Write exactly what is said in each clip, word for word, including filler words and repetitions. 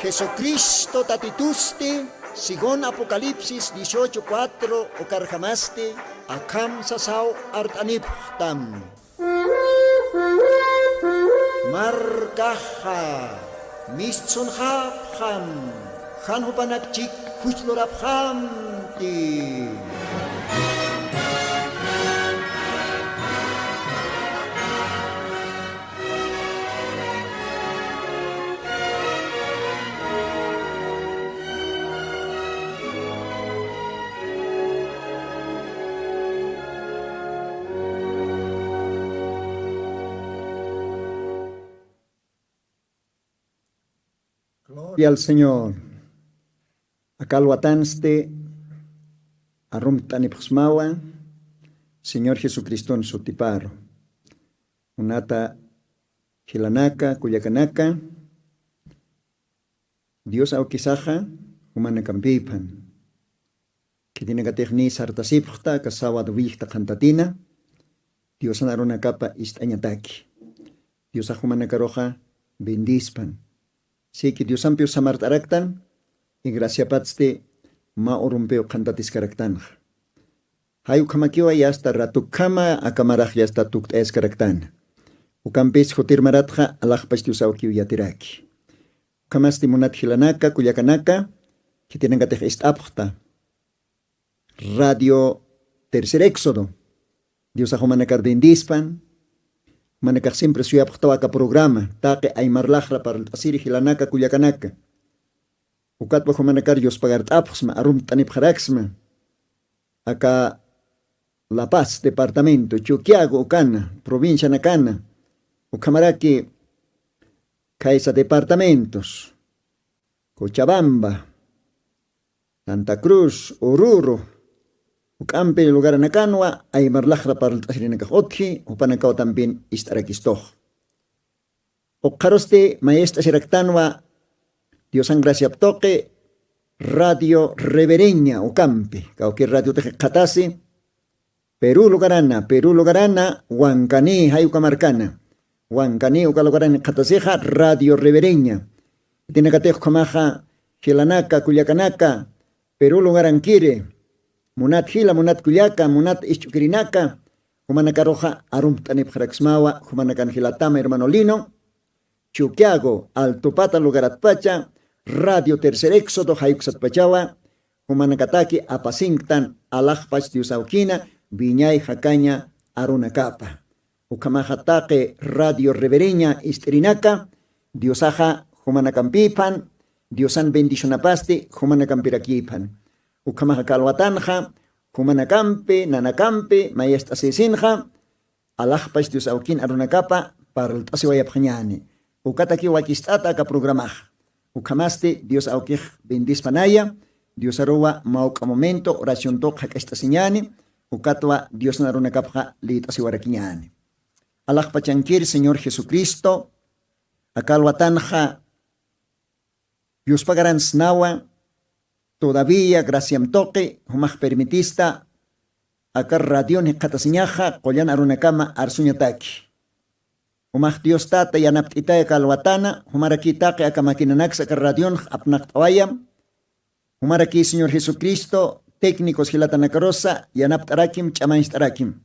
Jesucristo Tatitusti, según Apocalipsis dieciocho cuatro, ukarjamasti akham sasaw art'anipxtam. Markaxa mistsunxapxam, jan jupanak chik juchlurapxamti. Gloria al Señor. Aka alwatansti arumt'anipxsmawa Señor Jesucriston sutiparu. Munata jilanaka, kullakanaka, Dios awkisaxa jumanakampïphan. Khitinakatix niy sartasipxta aka sábado willjta qhantatina, Diosan arunakapa ist'añataki. Diosax jumanakaruxa bendispan. Siki Diosampiw samart'araktan, y graciapatsti mä urumpiw qhantatiskaraktanxa. Jay ukhamakiwa yasta ratukhama aka marax yasta tukt'ayaskaraktana. Ukampis jutirmaratxa alaxpach Dios awkiw yatiraki. Ukhamasti munat jilanaka, kullakanaka, khitinakatix ist'apxta Radio Tercer Éxodo. Diosax jumanakar bendispan, jumanakax siempre suyapxtaw aka programa, taqi aymar laxra parlt'asiri jilanaka, kullakanaka. Ukatwa jumanakar yuspagart'apxsma, arumt'anipxaraksma. Aka La Paz departamento, Chuquiago ukana, provincianakana, ukhamaraki khaysa departamentos, Cochabamba, Santa Cruz, Oruro, uk'ampi lugaranakanwa aymar laxra parlt'asirinakax utji, jupanakaw también ist'arakistux. Ukxarusti mayest'asiraktanwa Diosan graciap tuqi Radio Revereña ukampi, kawkir radiotix qhatasi, Perú lugarana, Perú lugarana, Huancaní, jay uka markana. Huancaní uka lugarana qhatasixa Radio Revereña. Khitinakatix ukhamaxa jilanaka, kullakanaka, Perú lugarankiri, munat jila, munat kullaka, munat isch'ukirinaka, jumanakaruxa arumt'anipxaraksmawa, jumanakan jilatama hermano Lino, Chuquiago, Altupata lugaratpacha, Radio Tercer Éxodo jayuksatpachawa, jumanakataki apasinktan alaxpach Dios awkina, wiñay jakaña arunakapa. Ukhamaxa taqi Radio Revereña ist'irinaka, Diosaxa jumanakampïphan, Diosan bendicionapasti jumanakampirakipan. Ukhamaxa aka alwatanxa, jumanakampi, nanakampi, mayest'asïsinxa, alaxpach Dios awkin arunakapa parlt'asiwayapxañäni. Ukataki wakist'ata aka programaxa. Ukhamasti Dios awkix bendispanaya, Diosaruwa mawk'a momento oración tuq jak'acht'asiñäni, ukatwa Diosna arunakapxa lït'asiwarakiñäni. Alaxpachankir Señor Jesucristo, aka alwatanxa yuspagaransnawa, todavía graciam tuqi, jumax permitista, aka radion jikxatasiñaxa, qullan arunakama arsuñataki. Jumax Dios Tata yanapt'itay aka alwatana, jumaraki taqi aka maquinanaksa aka radionx apnaqt'awayam, jumaraki Señor Jesucristo, técnicos jilatanakarusa, yanapt'arakim, ch'amañcht'arakim.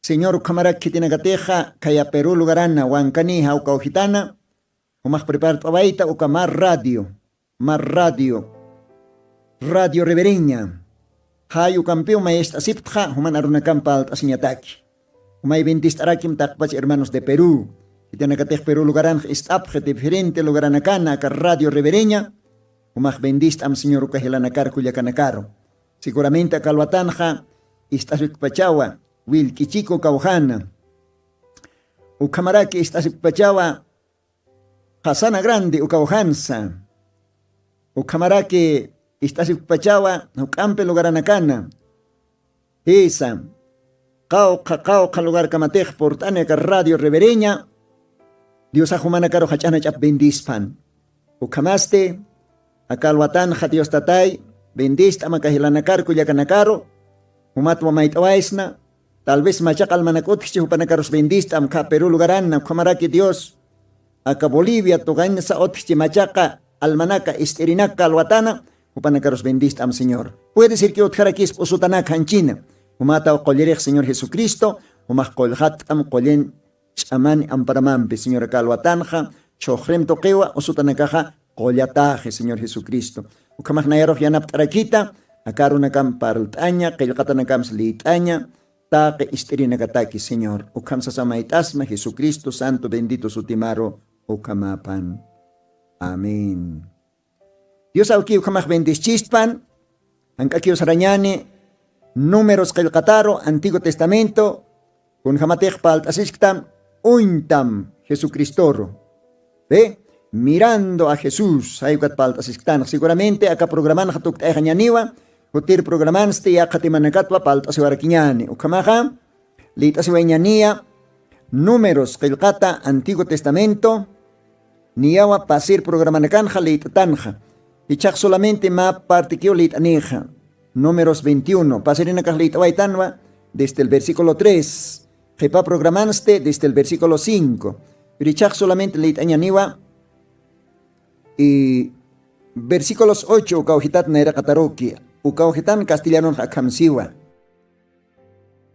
Señor, ukhamarak khitinakatixa, khaya Perú lugarana, Huancaní, jawka ujitana, jumax prepart'awayta uka mä radio, mä radio, Radio Revereña. Jay ukampiw mayest'asiptxa, juman arunakamp parlt'asiñataki. Umay bendist'arakim taqpach hermanos de Perú. Khitinakatix Perú lugaranx ist'apxi diferente lugaranakana, aka Radio Revereña. Jumax bendist'am Señor uka jilanakar kullakanakaru. Seguramente aka alwatanxa ist'asipkpachawa, Willk'ichiku kawjana. Ukhamaraki ist'asipkpachawa, Qasana Grande ukawjansa. Ukhamaraki ist'asipkpachawa, juk'ampi lugaranakana. Jisa, qawqha, qawqha lugarkamatix purt'ani aka Radio Revereña, Diosax jumanakaru jach'ana ch'ap bendispan. Ukhamasti, aka alwatanxa Dios Tatay, bendist'am aka jilanakar kullakanakaru, jumatwa mayt'awaysna, tal vez machaqa almanak utjchi jupanakarus bendist'am khä Perú lugarana, ukhamaraki Dios, aka Bolivia tuqañsa utjchi machaqa, almanaka ist'irinaka alwatana, jupanakarus bendist'am señor. Puede ser que utjarakispa usutanaka janchina, jumataw qullirix señor jesucristo, jumax qullxatt'am qullin ch'amani amparamampi señoraka alwatanxa, chhuxrim tuqiwa usutanakaxa qullataxi señor jesucristo. Ukhamax nayarux yanapt'arakita, aka arunakam parlt'aña qillqatanakamsa liyt'aña, taqi ist'irinakataki señor. Ukham sasa mayt'asma jesucristo santo bendito sutimaru ukhamapan. Amén. Dios awki ukhamax bendischispan. Jank'akiw sarañani números qillqataru antiguo testamento, kunjamatix palt'asisktam uñtam jesucristoru. Ve, mirando a jesús jayukat palt'asisktanx seguramente aka programanxa tukt'ayxañaniwa. Jutir programansti yaqhatimanakatwa palt'asiwarakiñani ukhamaxa liyt'asiwayñaniya números qillqata antiguo testamento. Niyawa pasir programanakanxa liyt'atanxa, ichax solamente mä partikiw liyt'anixa. Números veintiuno pasirinakax liyt'awaytanwa desde el versículo tres, qhipa programansti desde el versículo cinco, pero ichax solamente liyt'añaniwa y versículos ocho ukawjitat nayraqataruki. Ukawjitan castellanonxa akhamsiwa.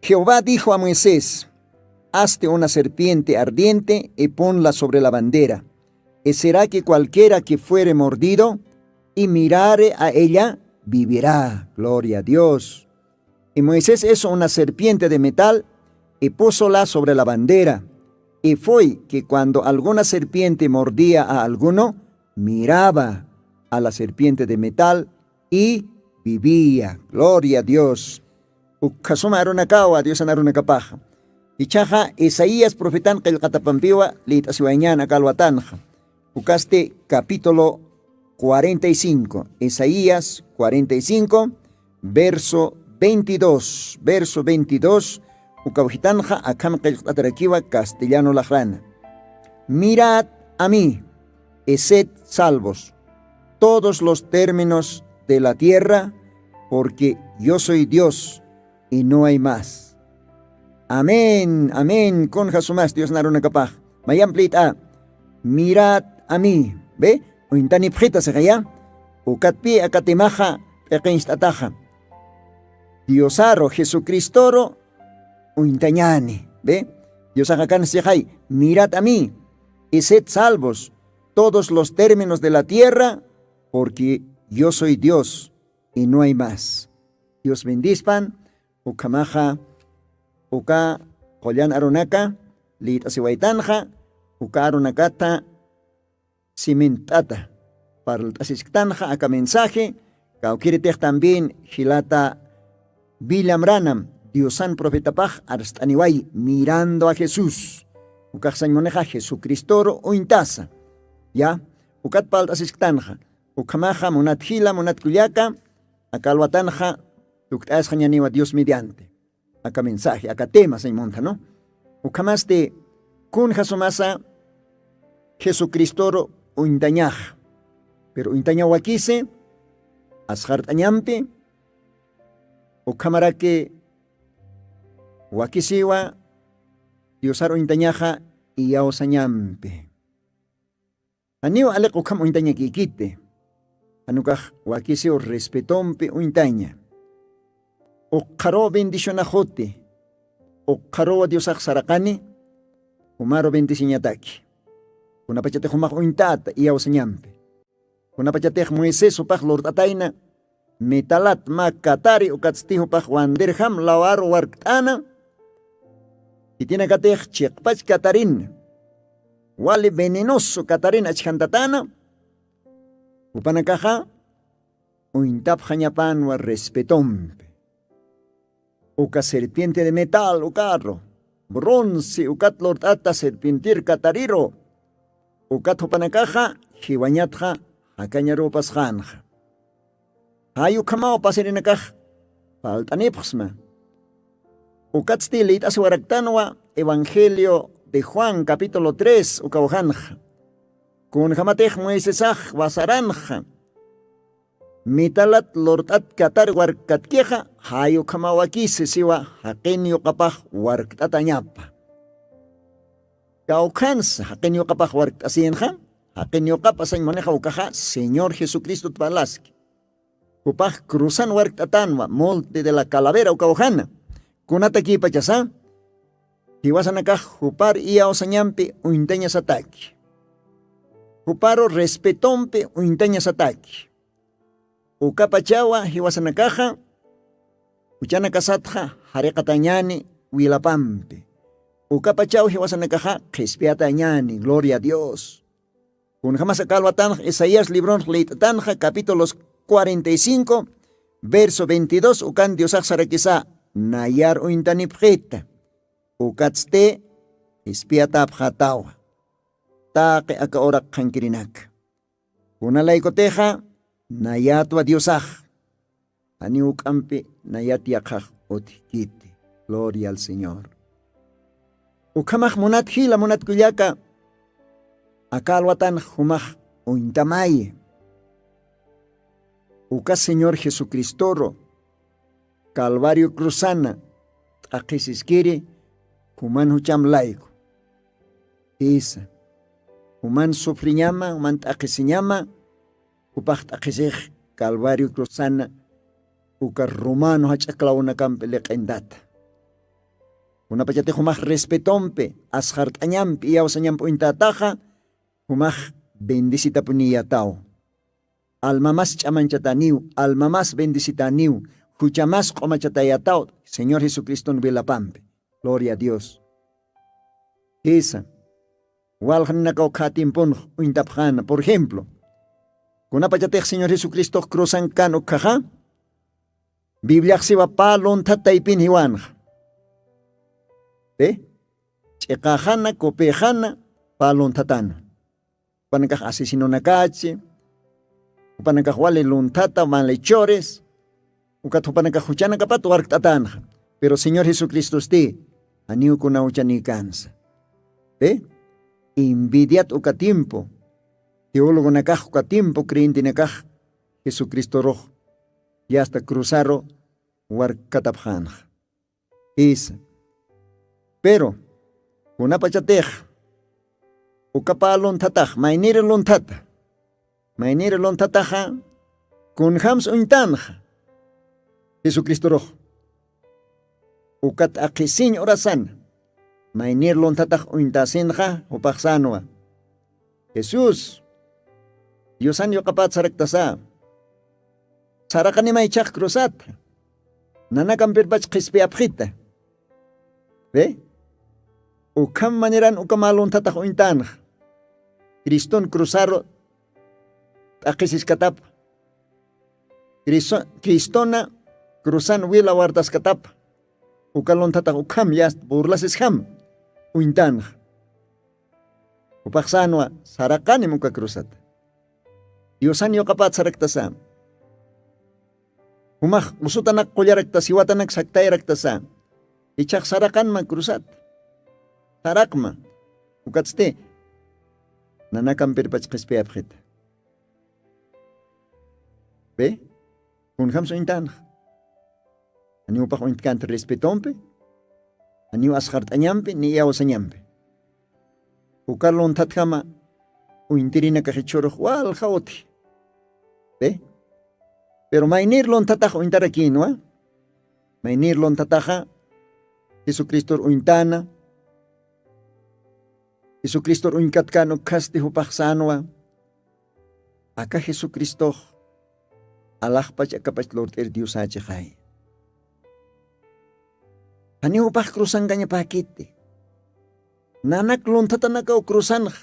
Jehová dijo a Moisés: hazte una serpiente ardiente y ponla sobre la bandera, y será que cualquiera que fuere mordido y mirare a ella vivirá. Gloria a dios. Y moisés hizo una serpiente de metal y púsola sobre la bandera. Y fue que cuando alguna serpiente mordía a alguno, miraba a la serpiente de metal y vivía. Gloria a dios. Ukhasuma arunakawa diosan arunakapaxa. Ichaxa isaías profetan qillqatapampiwa liyt'asiwayñan aka alwatanxa. Ukasti capítulo cuarenta y cinco, isaías cuarenta y cinco, verso veintidós, verso veintidós. Ukawjitanxa akham qillqatarakiwa castellano laqrana. Mirad a mí, y sed salvos todos los términos de la tierra, porque yo soy dios y no hay más. Amén amén. Kun jasumas diosnarunakapax mayamplit'a. Mirad a mí. Ve, uñtanipxita sixaya. Ukatpi akatimaxa p'iqincht'ataxa, diosaru jesucristoru uñtañani. Ve, diosaxa kan sixay, mirad a mí y sed salvos todos los términos de la tierra, porque yo soy dios y no hay más. Dios bendispan. Ukhamaxa uka qullan arunaka liyt'asiwaytanxa uka arunakata simintt'ata parlt'asisktanxa aka mensaje. Kawkiritix también jilata villamranam diosan profetapax arst'aniway mirando a jesús. Ukaxsañ munixa jesucristoru uñtasa. Ya, ukat parlt'asisktanxa. Ukhamaxa munat jila munat kullaka aka alwatanxa tukt'asxañaniwa dios mediante. Aka mensaje aka tema sañ munta no. Ukhamasti kun jasumasa jesucristoru uñtañaxa. Pero uñtañaw wakisi asxart'añampi ukhamaraki wakisiwa diosar uñtañaxa iyawsañampi. Janiw aliq ukham uñtañakïkiti. Janukax wakisiw respetompi uñtaña. Ukxaruw bendicionaxuti. Ukxaruw diosax saraqani. Jumaru bendiciñataki. Kunapachatix jumax uñtata iyawsañampi. Kunapachatix moisés jupax lurt'atayna mitalat mä katari ukatsti jupax wandirjam lawaru warkt'ana. Khitinakatix chiqpach katarin wali venenoso katarin achjantatana. Jupanakaxa uñtapxañapanwa respetompi. Uka serpiente de metal ukaru bronce ukat lurt'ata serpientir katariru ukat jupanakaxa jiwañatxa jakañarupasxanxa. Jay ukhamaw pasirinakax palt'anipxsma. Ukatsti liyt'asiwaraktanwa evangelio de juan capítulo tres ukawjanxa. Kunjamatix moisesax wasaranxa mitalat lurt'at katar warkkatkixa jay ukhamaw wakisi siwa jaqin yuqapax warkt'atañapa. Kawkhansa jaqin yuqapax warkt'asinxa Jaqin yuqapa sañ manexa ukaxa señor jesucristut parlaski. Jupax cruzan warkt'atanwa monte de la calavera ukawjana. Kunatakïpachasa jiwasanakax jupar iyawsañampi uñtañasataki. Juparu respetompi uñtañasataki. Ukapachawa jiwasanakaxa juchanakasatxa jariqatañani wilapampi. Ukapachaw jiwasanakaxa qhispiyatañani gloria a dios. Kunjamasa kalwatanxa isaías libronx lït'atanxa capítulos cuarenta y cinco verso veintidós ukan diosax sarakisa nayar uñtanipxita. Ukatsti qhispiyatapxatawa taqi aka uraq qhankirinaka. Kunalaykutixa nayatwa diosax janiw uk'ampi nayat yaqhax utjkiti. Gloria al señor. Ukhamax munat jila munat kullaka aka alwatanx jumax uñtamayi. Uka señor jesucristoru calvario cruzana t'aqhisiskiri juman jucham layku. Jisa juman sufriñama juman t'aqhisiñama. Jupax t'aqhisix calvario cruzana uka romano jach'a clawunakampi liq'intata. Kunapachatix jumax respetompi asxart'añampi iyawsañampi uñtataxa jumax bendisitapuniyataw. Almamas ch'amanchataniw almamas bendisitaniw juchamas q'umachatayataw señor jesucriston wilapampi. Gloria a dios. Jisa walxninakaw khatimpunx uñtapxana por ejemplo kunapachatix señor jesucristox cruzan kan ukkhaxa bibliaxsiwa pä lunthat taypin jiwanxa. Pi ch'iqaxana kupixana pä lunthatana. Jupanakax asisinunakachi jupanakax wali lunthata manlichores ukat jupanakax juchanakapat warkt'atanxa. Pero señor jesucristosti janiw kuna juchanikansa. Pi invidiat uka timpu teologonakax uka timpu creyentenakax jesucristorux yasta cruzaru warkkatapxanxa. Isa. Pero kunapachatix ukapä lunthatax maynir lunthata maynir lunthataxa kunjams uñtanxa jesucristorux ukat aqhisiñ urasana maynir lunthatax uñtasinxa jupaxsanwa. Jesús diosan yuqapat saraktasa saraqanimaychax cruzata nanakampirpach qhispiyapxita. Pi ukham maneran uka mä lunthatax uñtanxa criston cruzaru t'aqhisiskatapa. Cristona cruzan wila wartaskatapa uka lunthatax ukham yasta burlasisjam uñtanxa. Jupaxsanwa saraqanim uka cruzata diosan yuqapat saraktasa jumax usutanak qullaraktasa jiwatanak saktayaraktasa ichax saraqanma cruzata saraqma ukatsti nanakampirpach qhispiyapxita. Pi kunjams uñtanxa janiw upax uñtkanta respetompi janiw asxart'añampi ni iyawsañampi uka lunthatjama uñtirinakax ichhurux walja utji. Pi pero maynir lunthatax uñtarakïnwa maynir lunthataxa jesucristor uñtana jesucristor uñkatkan ukkhasti jupaxsanwa aka jesucristox alaxpach akapach lurt'ir diosächixay. Janiw jupax cruzankañapäkiti nanak lunthatanakaw cruzanx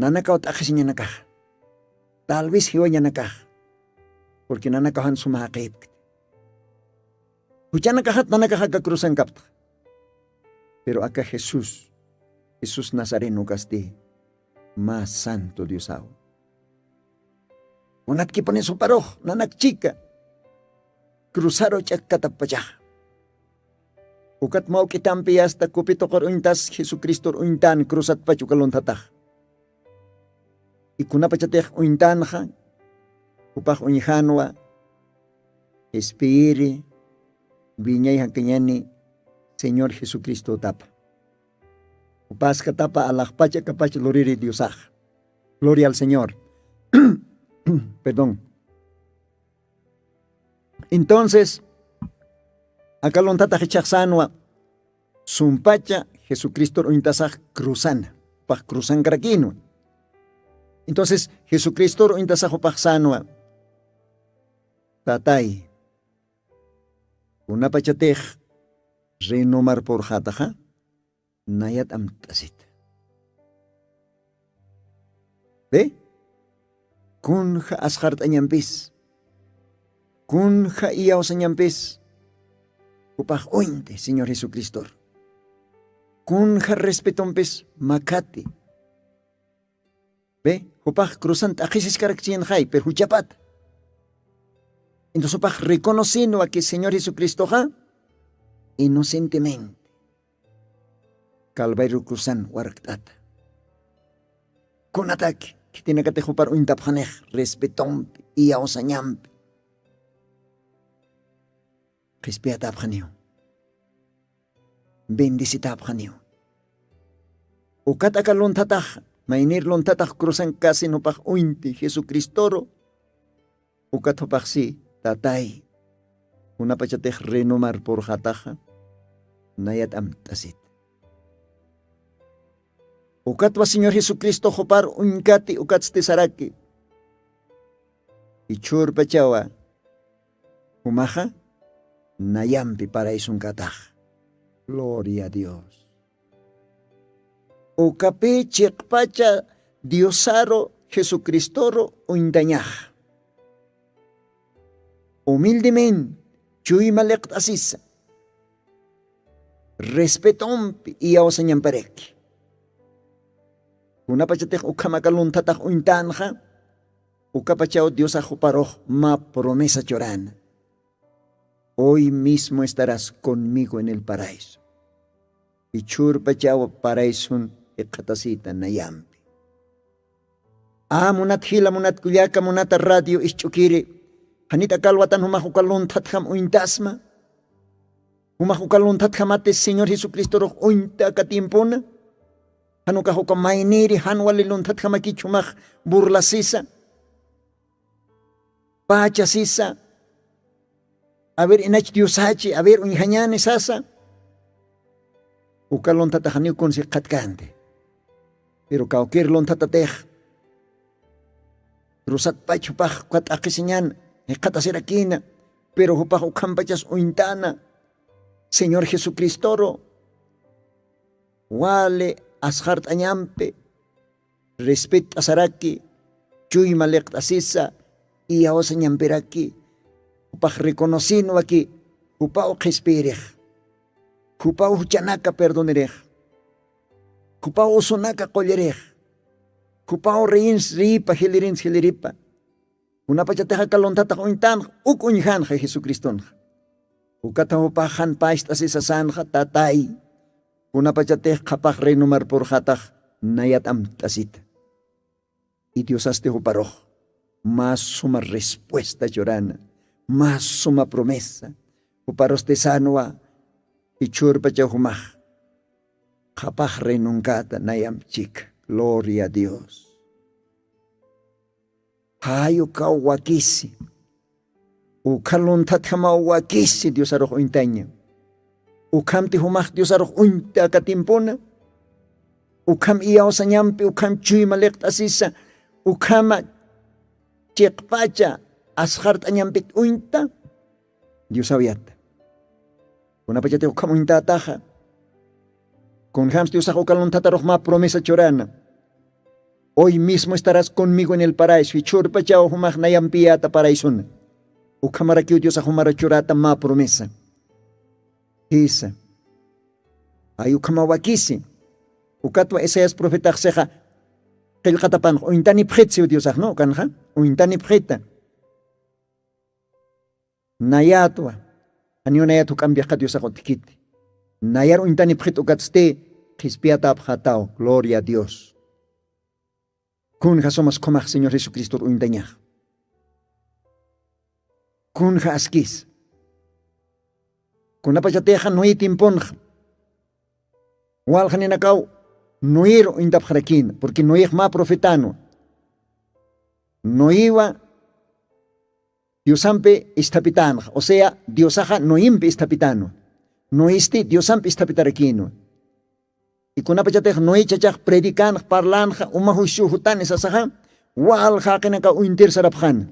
nanakaw t'aqhisiñanakaxa tal vez jiwañanakaxa purqui nanakaw jan suma jaqïpkti juchanakaxat nanakax aka cruzankaptxa. Pero aka jesús jesús nazareno kasti mä santo diosaw. Kunatkipunis juparux nanak chika cruzaru ch'akkatappachaxa ukat mawk'itampi yasta kupi tuqur uñtas jesucristor uñtan cruzatpach uka lunthatax. Ikunapachatix uñtanxa jupax uñjanwa espiyiri wiñay jakañani señor jesucristotapa. Upaskatapa alaxpacha kapach luriri diosax. Gloria al señor. Perdón. Entonces aka luntatax ichhaxsanwa sumpacha jesucristor uñtasax cruzana pax cruzankarakïnwa. Entonces jesucristor uñtasax upaxsanwa tatay kunapachatix renomar purxataxa nayat amt'asita. Ve kunja asqart'añampis kunja iyawsañampis jupax uñti señor jesucristor. Kunja respetompis makhati ve jupax cruzan t'aqhisiskarakchinxay pero juchapata. Entonces jupax reconocinwa que señor jesucristoxa inocentemente calvario cruzan warkt'ata. Kunataki khitinakatix jupar uñtapxanix respetompi iyawsañampi qhispiyatapxaniw bendisitapxaniw. Ukat aka lunthatax maynir lunthatax cruzan kasin jupax uñti jesucristoru. Ukat jupaxsi tatay kunapachatix renomar purxataxa nayat amt'asit. Ukatwa señor jesucristo jupar uñkati ukatsti saraki. Ichhurpachawa jumaxa nayampi paraysunkataxa. Gloria a dios. Ukapï chiqpacha diosaru jesucristoru uñtañaxa humildemin chuyma liqt'asisa respetompi iyawsañamparaki. Kunapachatix ukham aka lunthatax uñtänxa ukapachaw diosax juparux mä promesa churana. Hoy mismo estarás conmigo en el paraiso. Ichhurpachaw paraisun jikxatasita nayampi. A munat jila munat kullaka munata radio isch'ukiri janit aka alwatan jumax uka lunthatjam uñtasma? Jumax uka lunthatjamati señor jesucristorux uñta aka tiempuna? Jan ukax uka mayniri jan wali lunthatjamakich jumax burlasisa pachasisa a ver inach diosachi a ver uñjañani sasa. Uka lunthataxaniw kunsi qhatkänti pero kawkir lunthatatix cruzatpach jupax uka t'aqhisiñan jikxatasirakïna pero jupax ukhampachas uñtäna señor jesucristoru wali asxart'añampi respett'asaraki chuyma liqt'asisa iyawsañampiraki jupax reconocinwaki jupaw qhispiyirix jupaw juchanaka perdonirix jupaw usunaka qullirix jupaw reyins riyipa jilirins jiliripa. Kunapachatix aka lunthatax uñtänxa uk uñjänxa jesucristonxa ukatha jupax jan pacht'asi sasanxa tatay kunapachatix qhapax reinomar purxatax nayat amt'asita. Y diosasti juparux mä suma respuesta churana mä suma promesa juparusti sanwa ichhurpachaw jumax qhapax reinonkäta nayamp chika. Gloria a dios. Jay ukaw wakisi ukha lunthatjamaw wakisi diosarux uñtaña. Ukhamti jumax diosarux uñta aka tiempuna ukham iyawsañampi ukham chuyma liqt'asisa ukhama chiqpacha asxart'añampit uñta. Diosaw yata kunapachatix ukham uñtätaxa kunjams diosax uka lunthatarux mä promesa churana. Hoy mismo estarás conmigo en el paraiso ichhurpachaw jumax nayampiyäta paraisuna. Ukhamarakiw diosax jumara churata mä promesa. Jisa ay ukhamaw wakisi. Ukatwa isaías profetaxsixa qillqatapanx uñtanipxit siw diosaxnu ukanxa uñtanipxita. Nayätwa janiw nayat juk'ampixa diosax utjkiti. Nayar uñtanipxit ukatsti qhispiyatapxataw. Gloria a dios. Kunja sumas khumax señor jesucristor uñtañax kunja askis. Kunapachatixa noé tiemponxa walja ninakaw Noir uñtapxarakïna, porque noix mä profetanwa. Noiwa diosampi isthapitänxa, o sea, diosaxa noimpi isthapitänwa. Noisti diosampi isthapitarakïnwa. Ikunapachatix noi chachax predicanxa parlanxa uma juiciu jutani sasaxa, wal jaqinaka uñtir sarapxana.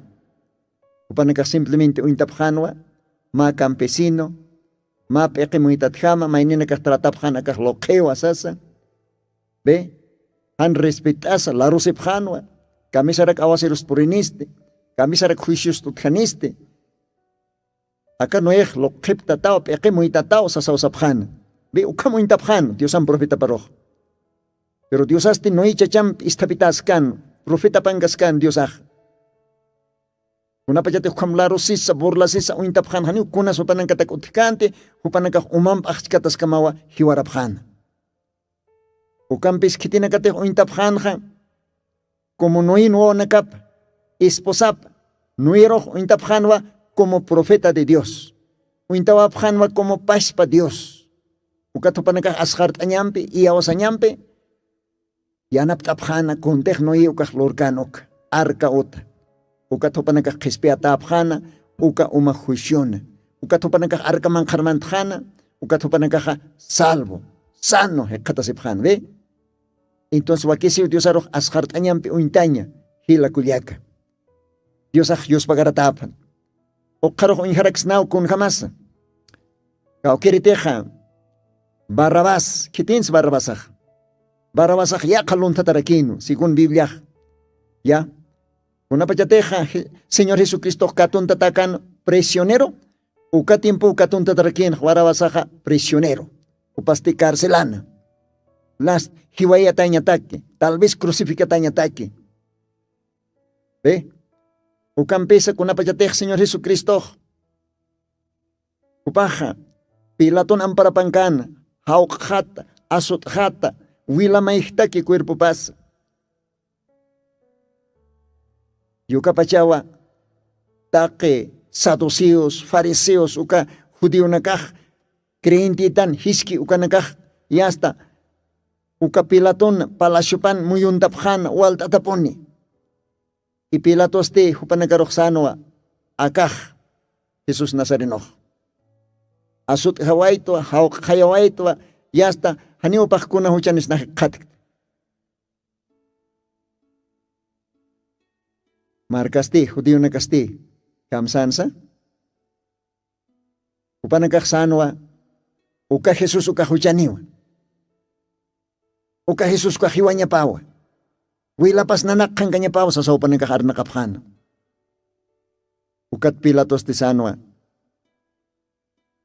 Jupanakax simplemente uñtapxanwa, mä campesino, mä p'iqi muytatjama mayninakax tratapxan akax luqhiwa sasa. Be, jan respet'asa larusipxanwa, kamisarak awasirus purinisti, kamisarak juicius t'utjanisti. Aka noix luqhiptataw p'iqi muytataw sasawsapxana. Bi ukham uñtapxan diosan profetaparux. Pero diosasti noé chachamp isthapitaskän, profetapankaskan diosax. Kunapachati ukham larusisa burlasisa uñtapxan janiw kunas jupanankatak utjkänti, jupanakax umamp axchkataskamawa jiwarapxana. Ukampis khitinakatix uñtapxanxa, como noé wawanakap esposap, noerux uñtapxanwa como profeta de dios, uñtawapxanwa como paspa dios. Ukat jupanakax asxart'añampi iyawsañampi yanapt'apxana kuntix noé ukax lurkän uka arka uta. Ukat jupanakax qhispiyatäpxana uka uma juiciona. Ukat jupanakax arkaman qharmantxana, ukat jupanakaxa salvo, sano jikxatasipxana ve. Entonces wakisiw diosarux asxart'añampi uñtaña, jila kullaka. Diosax yuspagaratäphan. Uqharux uñjaraksnaw kunjamasa. Kawkiritixa barrabás khitinsi barrabasax, barrabasax yaqha lunthatarakïnu según bibliax. Ya, kunapachatixa señor jesucristox katuntatakan prisionero, uka tiempow katuntatarakïnx barrabasaxa prisionero, upasti carcelana, las jiwayatañataki, tal vez crucificatañataki. Be, ukampisa kunapachatix señor jesucristox jupaxa pilaton amparapankana, jawq'xata, asut'xata, wilamayjtaki cuerpopasa. Yukapachawa taqi saduceos fariseos uka judionakax creyentitan jiski ukanakax yasta uka pilaton palaciopan muyuntapxana walt'atapuni. Y pilatosti jupanakarux sänwa, akax jesús nazarenox. Asut'jawaytwa, jawq'jayawaytwa, yasta janiw paxkuna juchanisnax jikxatkta. Markasti judionakasti kamsansa? Jupanakax sänwa, uka jesús ukax juchaniwa. Uka jesús ukax jiwañapawa, wilapas nanaq qhankañapawa sasa jupanakax arnaqapxäna. Ukat pilatosti sänwa,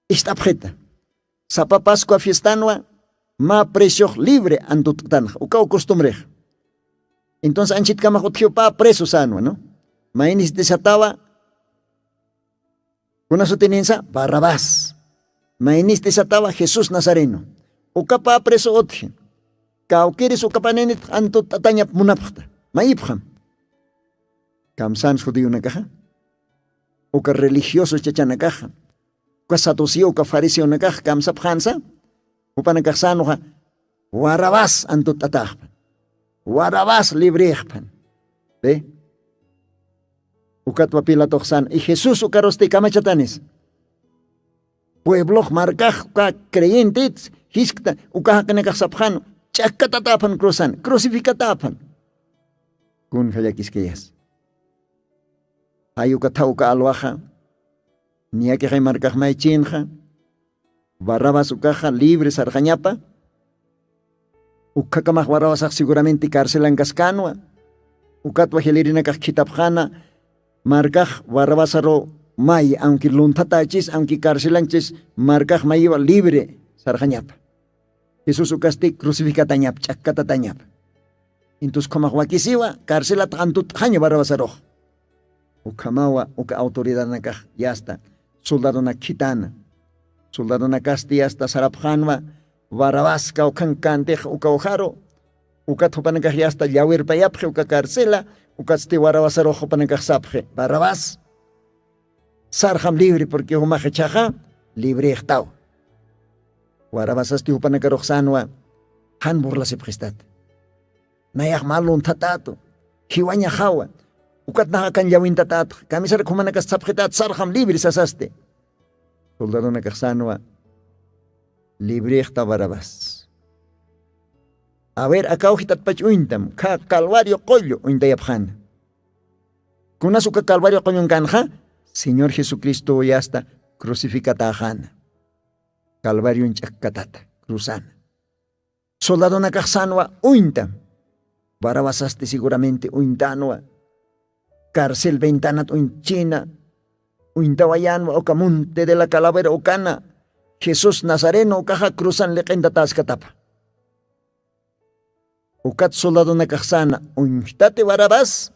ist'apxita, sapa pascua fiestanwa mä preciox libre antut'tanxa ukaw costumbrix. Entonces anchitkamax utjiw pä preso sänwa no, maynistisatawa, kunasutininsa barrabás, maynistisatawa jesús nazareno. Uka pä preso utji, kawkiris ukapaninit antut'atañap munapxta, mayipxam? Kamsans judionakaxa, uka religioso chachanakaxa, uka saduceo uka fariseonakax kamsapxänsa? Jupanakax sänxa, barrabás antut'ataxpan, barrabás librexpan. Be, ukatwa pilatox sän y jesús ukarusti kamachatanis, pueblox markax uka creyentit jiskta uka jaqinakax sapxan, ch'akkatatäphan cruzan crucificatäphan. Kunja llakiskayas? Jay uka thawka alwaxa, niyakixay markaxmay chinxa, barrabas ukaxa libre sarxañapa. Ukkhakamax barrabasax seguramente carcelankaskänwa. Ukatwa jilirinakax khithapxäna, markax barrabasaru may aunque lunthatächis aunque carcelanchis, markax mayiwa libre sarxañapa. Jesús ukasti crucificatañap ch'akkatatañap. Intus ukhamax wakisiwa carcelatax antut'xaña barrabasarux. Ukhamawa uka autoridadanakax yasta soldadonak khitana. Soldadonakasti yasta sarapxanwa, barrabas kawkhankantix ukawjaru. Ukat jupanakax yasta llawirpayapxi uka carcela. Ukatsti barrabasarux jupanakax sapxi, barrabas, sarxam libre porque jumax ichhaxa librextaw. Warabasasti jupanakarux sänwa, Jan burlasipxistata. Nayax mä lunthatatu, jiwañaxawa. Ukat nax akan llawintatatxa kamisar khumanakas sapxitat sarxam libre sasasti. Soldadonakaxsanwa librexta barabas. A ver akawjitatpach uñtam kha calvario qullu uñtayapxana. Kunas uka calvario qullunkanxa? Señor jesucristo uyasta crucificatäxana. Calvario uñch'akkatata cruzana. Soldadonakaxsanwa uñtam. Barabasasti seguramente uñtanwa. Carcel ventanat uñchina uñtawayanwa uka monte de la calavera ukana. Jesús nazareno ukaxa cruzan liq'intatäskatapa. Ukat soldadonakaxsana uñjtati barabas.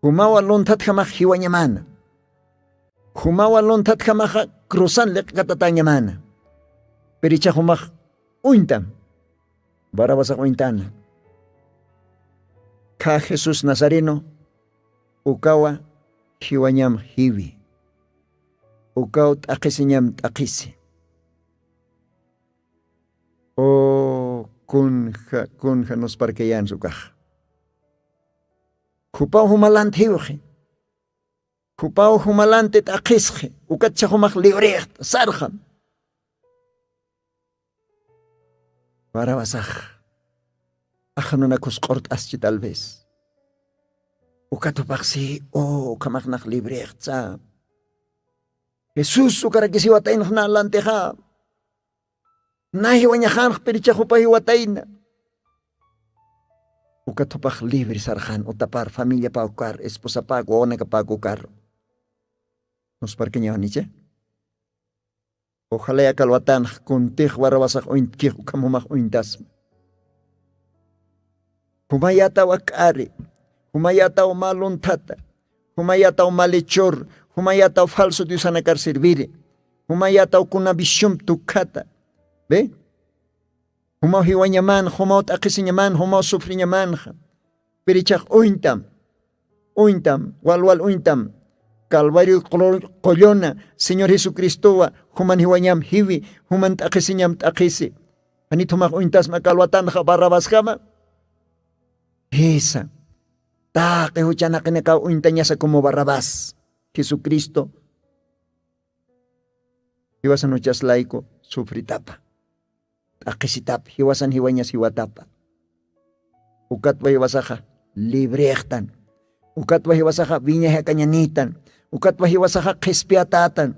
Jumawa lunthatjamax jiwañamana. Jumawa lunthatjamaxa cruzan liq'katatäñamana. Pirichax jumax uñtam. Barabasax uñtana. Kha jesús nazareno ukawa jiwañam jiwi. Ukaw t'aqhisiñam t'aqhisi. O kunja kunja nusparkayans ukaxa. Jupaw jumalant jiwxi. Jupaw jumalanti t'aqhisxi. Ukat chaxumax liwrixta sarxam. Barabasax axanunakus q'urt'aschi tal vez. Ukat jupaxsi o ukhamaxnax librixtsa. Jesús ukarakis jiwataynxna lantixa. Najiwañaxanx pirichax jupa jiwatayna. Ukat jupax libre sarxan utapar familiapaku kar esposapaku wawanakapaku kar. Nusparkañawanicha. Ojalay akalwatanx kuntix barabasax uñtkix ukham jumax uñtasma. Jumayataw ak'ari. Jumayataw malunthata. Jumayataw malichur. Jumayataw falso diosanakar serviri. Jumayataw kuna visium tukhata. Be. Jumaw jiwañaman jumaw t'aqhisiñaman jumaw sufriñamanxa. Pirichax uñtam. Uñtam walwal uñtam. Calvario qulluna señor jesucristowa juman jiwañam jiwi. Juman t'aqhisiñam t'aqhisi. Janit jumax uñtasma calwatanxa barrabasjama. Jisa. Taqi juchanaqinakaw uñtañasa como barrabas. Jesucristo jiwasan juchas layku sufritapa. T'aqhisitapa jiwasan jiwañas jiwatapa. Ukatwa jiwasaxa librextan. Ukatwa jiwasaxa wiñay jakañanitan. Ukatwa jiwasaxa qhispiyatätan.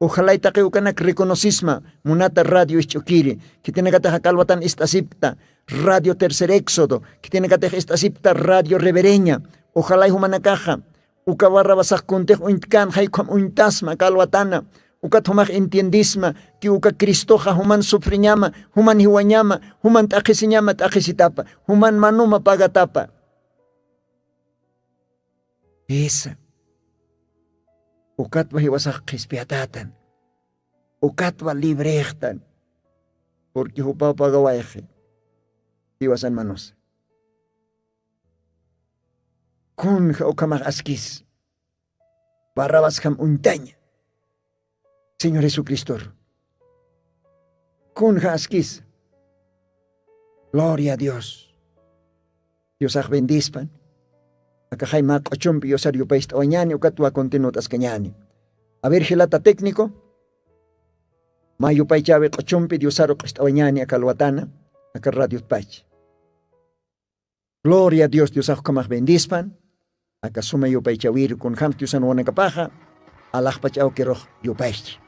Ujalay taqi ukanak reconocisma munata radio isch'ukiri. Khitinakatix akalwatan ist'asipta radio tercer éxodo. Khitinakatix ist'asipta radio revereña. Ujalay jumanakaxa uka barrabasax kuntix uñtkan jaykham uñtasma kalwatana. Ukat jumax entiendisma ki uka cristoxa juman sufriñama juman jiwañama juman t'aqhisiñama t'aqhisitapa juman manuma pagatapa. Jisa. Ukatwa jiwasax qhispiyatatan. Ukatwa librextan. Purqui jupaw pagawayxi jiwasan manusa. Kunja ukhamax askis. Barrabasjam uñtaña señor jesucristor. Kunja askis. Gloria a dios. Diosax bendispan. Akaxay mä q'uchumpi diosar yupayst'awañani ukatwa continuat'askañani. A ver jilata técnico. Mä yupaychawi q'uchumpi diosaru q'ist'awañani aka alwatana aka radiotpach. Gloria a dios diosax ukhamax bendispan. Aka suma yupaychawiru kunjamti diosan wanakapaxa alaxpach awkirux yupaychi.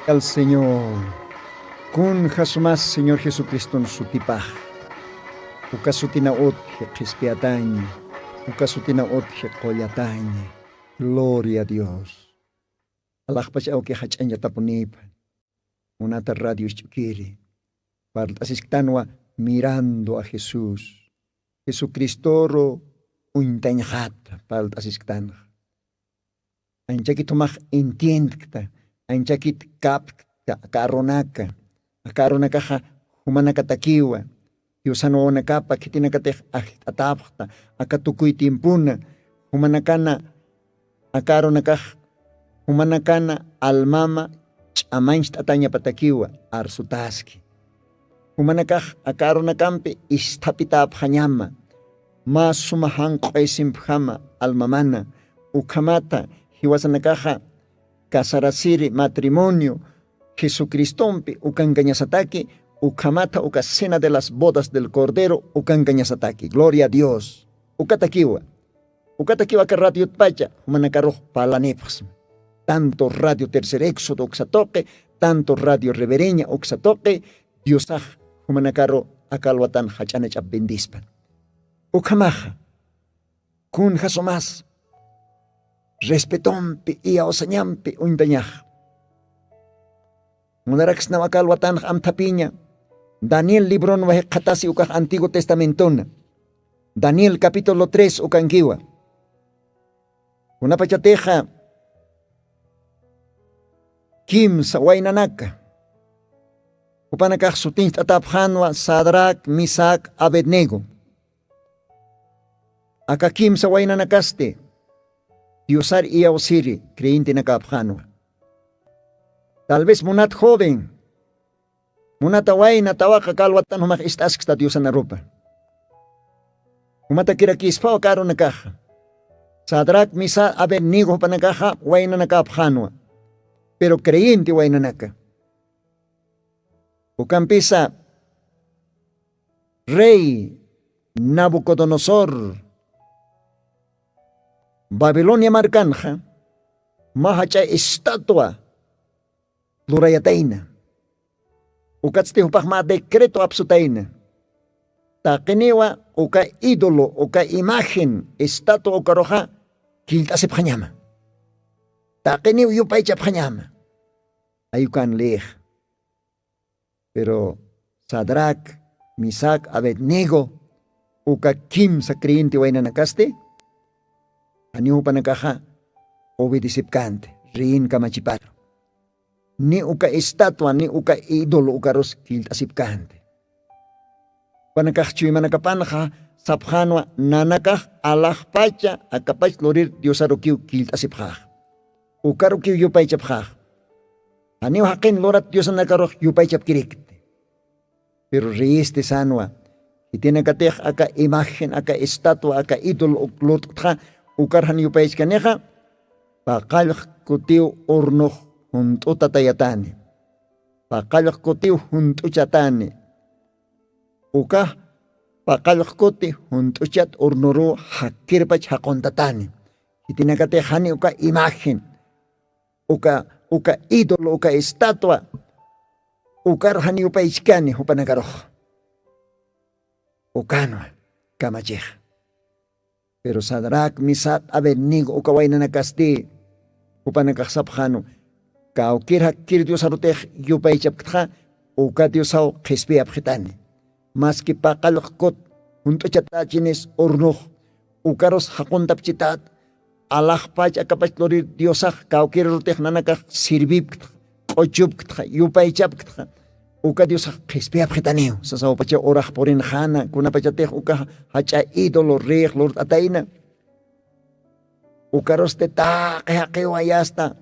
Al Señor, kun jasumas Señor Jesucriston sutipax, uka sutina utji qhispiyataña, uka sutina utji qullataña. Gloria a Dios. Alaxpach awki jach'añatapunipa, munata radio isch'ukiri, parlt'asisktanwa mirando a Jesús, Jesucristoru uñtañxata parlt'asisktanxa. Anchakit jumax entiendkta, anchakit kapkta aka arunaka. Aka arunakaxa jumanakatakiwa, diosan wawanakapa khitinakatix ajllt'atapxta aka tukuy tiempuna. Jumanakana aka arunakax jumanakana almama ch'amancht'atañapatakiwa, arsutaski. Jumanakax aka arunakampi isthapitapxañama, mä suma janq'uysimpjama almamana. Ukhamata jiwasanakaxa casarasiri matrimonio jesucristompi ukankañasataki, ukhamatha uka cena de las bodas del cordero ukankañasataki. Gloria a dios. Ukatakiwa, ukatakiwa aka radiotpacha jumanakarux parlanipxsma. Tanto radio tercer éxodo uksatuqi, tanto radio revereña uksatuqi, diosax jumanakaru aka alwatan jach'anach'ap bendispan. Ukhamaxa kunja sumas respetompi iyawsañampi uñtañax. Munaraksnaw aka alwatanx amthapiña daniel libronwa jikxatasi ukax antiguo testamentona. Daniel capítulo tres ukankiwa. Kunapachatixa kimsa waynanaka jupanakax sutiñcht'atapxanwa sadrac, misac, abednego. Aka kimsa waynanakasti diosar iyawsiri creyentenakapxanwa. Tal vez munat joven, munata wayna tawaqa kalwatan jumax ist'asksta diosanarupa. Jumatakirakispaw karunakaxa sadrac, misac, abednego jupanakaxa waynanakapxanwa. Pero creyente waynanaka ukampisa rey nabucodonosor babilonia markanxa mä jach'a estatua lurayatayna. Ukatsti jupax mä decreto apsutayna taqiniwa uka ídolo uka imagen estatua ukaruxa killt'asipxañama. Taqiniw yupaychapxañama. Ayukan lix. Pero sadrac, misac, abednego uka kimsa creyente waynanakasti janiw jupanakaxa obedecipkänti reyin kamachiparu. Ni uka estatua ni uka ídolo ukarus killt'asipkänti. Jupanakax chuymanakapanxa sapxänwa nanakax alaxpacha akapach lurir diosarukiw killt'asipxäx. Ukarukiw yupaychapxäx. Janiw jaqin lurat diosanakarux yupaychapkirikti. Pero reyisti sanwa jitinakatix aka imagen aka estatua aka ídolo uk lurt'txa ukar jan yupaychkanixa paqallq kutiw urnux junt'utatayatani. Paqallq kutiw junt'uchatani. Ukax paqallq kuti junt'uchat urnuruw jakirpach jaquntatani. Jitinakatix jani uka imagen uka uka ídolo uka estatua ukaru jan yupaychkani jupanakarux. Ukanwa kamachixa. Pero sadrac, misac, abednego uka waynanakasti jupanakax sapxänwa kawkir jakkir diosarutix yupaychapktxa uka diosaw qhispiyapxitani. Maski paqallq kut junt'uchatächinis urnux ukarus jaquntapchitat alaxpach akapach lurir diosax kawkirurutix nanakax sirvipktxa q'uchupktxa yupaychapktxa uka diosax qhispiyapxitaniw. Sasawapachaw urax purinxäna kunapachatix uka jach'a ídolo rix lurt'atayna ukarusti taqi jaqiw ayasta.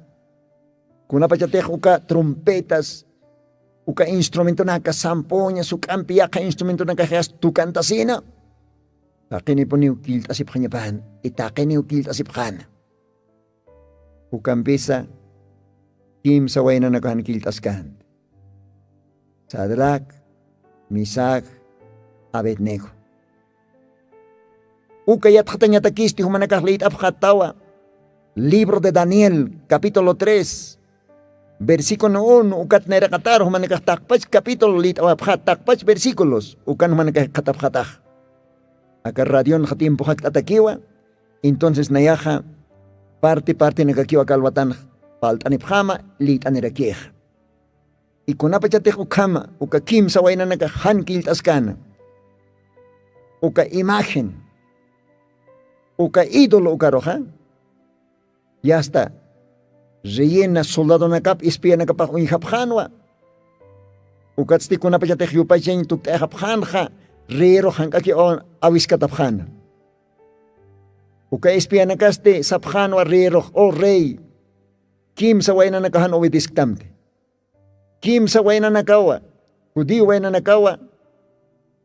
Kunapachatix uka trompetas uka instrumentonaka sampuña suk'ampi yaqha instrumentonakaxyas tukantasina. Taqinipuniw killt'asipxañapan y taqiniw killt'asipxana. Ukampisa kimsa waynanakaxan killt'askanti. Sadrac, misac, abednego. Uka yatxatañatakisti jumanakax liyt'apxatawa libro de daniel capítulo tres Versículo uno ukat nayraqataru jumanakax taqpach capítulo lït'awapxat taqpach versículos ukan jumanakax qhatapxatax. Aka radionxa tiempoxakt'atakiwa. Entonces nayaxa parti partinakakiwa kalwatanx palt'anipxama lït'anirakixa. Ikunapachatix ukhama uka kimsa waynanakax jan killt'askana uka imagen uka ídolo ukaruxa yasta reyena soldadonakap espianakapax uñjapxanwa. Ukatsti kunapachatix yupachañ tukt'ayxapxanxa reyerux jank'aki awiskatapxana. Uka espianakasti sapxanwa reyerux o rey kimsa waynanakaxan obedesktamti. Kimsa waynanakawa judío waynanakawa